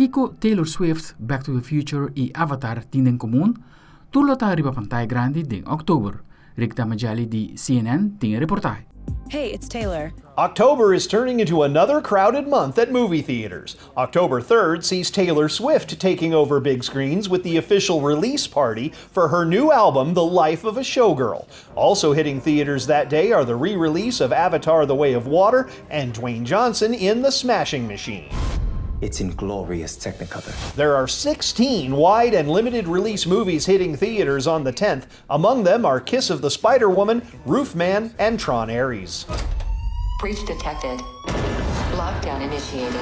Kiko Taylor Swift, Back to the Future i Avatar tin den komun? Tur lo ta riba pantaya grandi den òktober. Rick Damigeli di CNN tin e reportahe. Hey, it's Taylor. October is turning into another crowded month at movie theaters. October 3rd sees Taylor Swift taking over big screens with the official release party for her new album, The Life of a Showgirl. Also hitting theaters that day are the re release of Avatar The Way of Water and Dwayne Johnson in The Smashing Machine. It's in glorious Technicolor. There are 16 wide and limited release movies hitting theaters on the 10th. Among them are Kiss of the Spider Woman, Roofman, and Tron Ares. Breach detected. Lockdown initiated.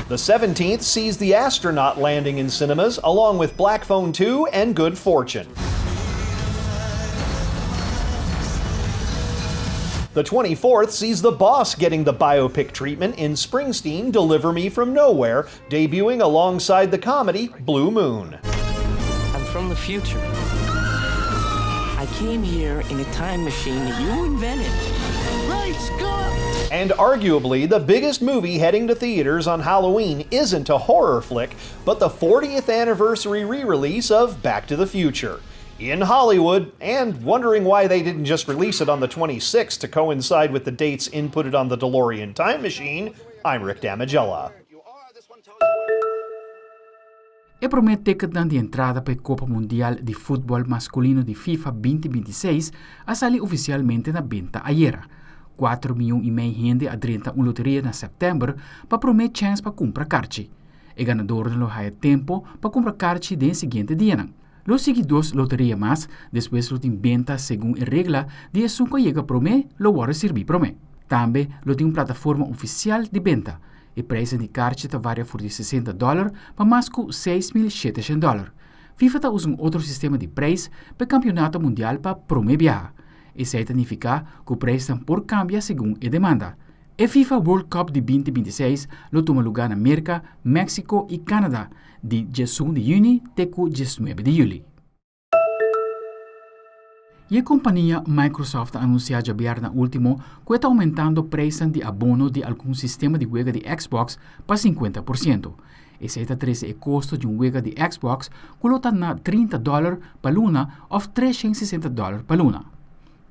The 17th sees The Astronaut landing in cinemas, along with Black Phone 2 and Good Fortune. The 24th sees The Boss getting the biopic treatment in Springsteen Deliver Me From Nowhere, debuting alongside the comedy Blue Moon. I'm from the future. I came here in a time machine that you invented. Great Scott! And arguably, the biggest movie heading to theaters on Halloween isn't a horror flick, but the 40th anniversary re release of Back to the Future. In Hollywood, and wondering why they didn't just release it on the 26th to coincide with the dates inputted on the DeLorean time machine, I'm Rick Damigella. E promé ticketnan di entrada pa e Kopa Mundial di Futbòl Maskulino di FIFA 2026 a sali ofisialmente na benta ayera. Kuater mion i mei hende a drenta un loteria na sèptèmber pa promé chèns pa kumpra karchi. E ganadornan lo haya tempu pa kumpra karchi den e siguiente dianan. Lo sigui dos loteria mas, despues lo tin benta segun e regla di esun ku a yega promé lo wòrdu sirbí promé. Tambe lo tin un plataforma ofisial di benta. E prijsnan di karchi ta varia for di 60 dòler pa mas ku 6700 dòler. FIFA ta usa un otro sistema di prijs pa e kampionato mundial pa promé biaha. Esei ta nifiká ku prijsnan por kambia segun e demanda. E FIFA World Cup di 2026 lo tuma lugá na Merka, Meksiko i Kanada di 11 di yüni te ku 19 di yüli. I e kompania Microsoft a anunsiá djabièrnè último ku e ta oumentando preisnan di abono di algun sistema di wega di Xbox pa 50%. Esei ta trese e kosto di un wega di Xbox ku lo ta na 30 dòler pa luna òf 360 dòler pa luna.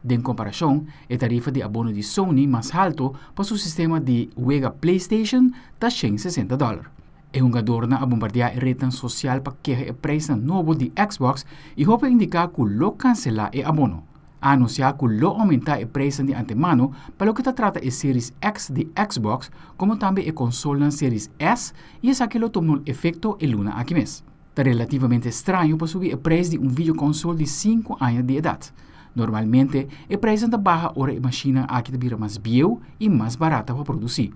Den komparashon, e tarifa di abono di Sony mas haltu pa su sistema di wega PlayStation ta 160 dòler. E hungadornan a bombardiá e retnan sosial pa keha e preisnan nobo di Xbox i hopi a indiká ku lo kanselá e abono. A anunsiá ku lo oumentá e preisnan di antemano pa loke ta trata e Series X di Xbox komo tambe e konsolnan Series S i esaki lo tuma efekto e luna aki mes. Ta relativamente straño pa subi e preis di un videokonsol di sinku aña di edat. Normalmente e preisnan ta baha ora e mashinnan aki ta bira mas bieu i mas barata pa produsí.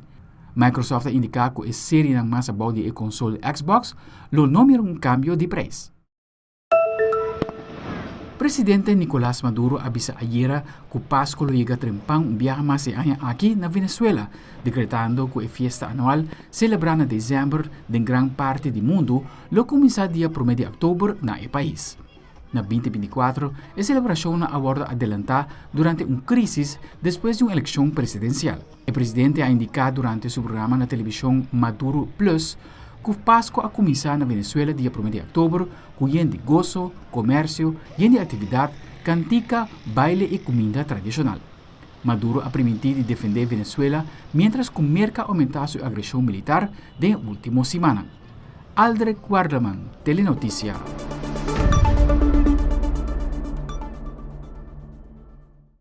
Microsoft a indiká ku e serienan mas abou di e konsol Xbox lo no mira un kambio di preis. Presidente Nicolas Maduro a bisa ayera ku Pasku lo yega trempan un biaha mas e aña aki na Venezuela, dekretando ku e fiesta anual selebrá na desèmber den gran parti di mundu lo kuminsá dia promé di òktober na e pais. Na 2024, e selebrashonnan a wòrdu adelantá durante un krísis despues di un elekshon presidensial. E presidente a indiká durante su programa na televishon Maduro Plus ku Pasku a kuminsá na Venezuela dia promé di òktober ku yen di goso, komersio, yen di aktividat, kantika, baile i kuminda tradishonal. Maduro a primintí di defendé Venezuela miéntras ku Merka a oumentá su agreshon militar den e último simannan. Aldrich Warderman, Telenoticia.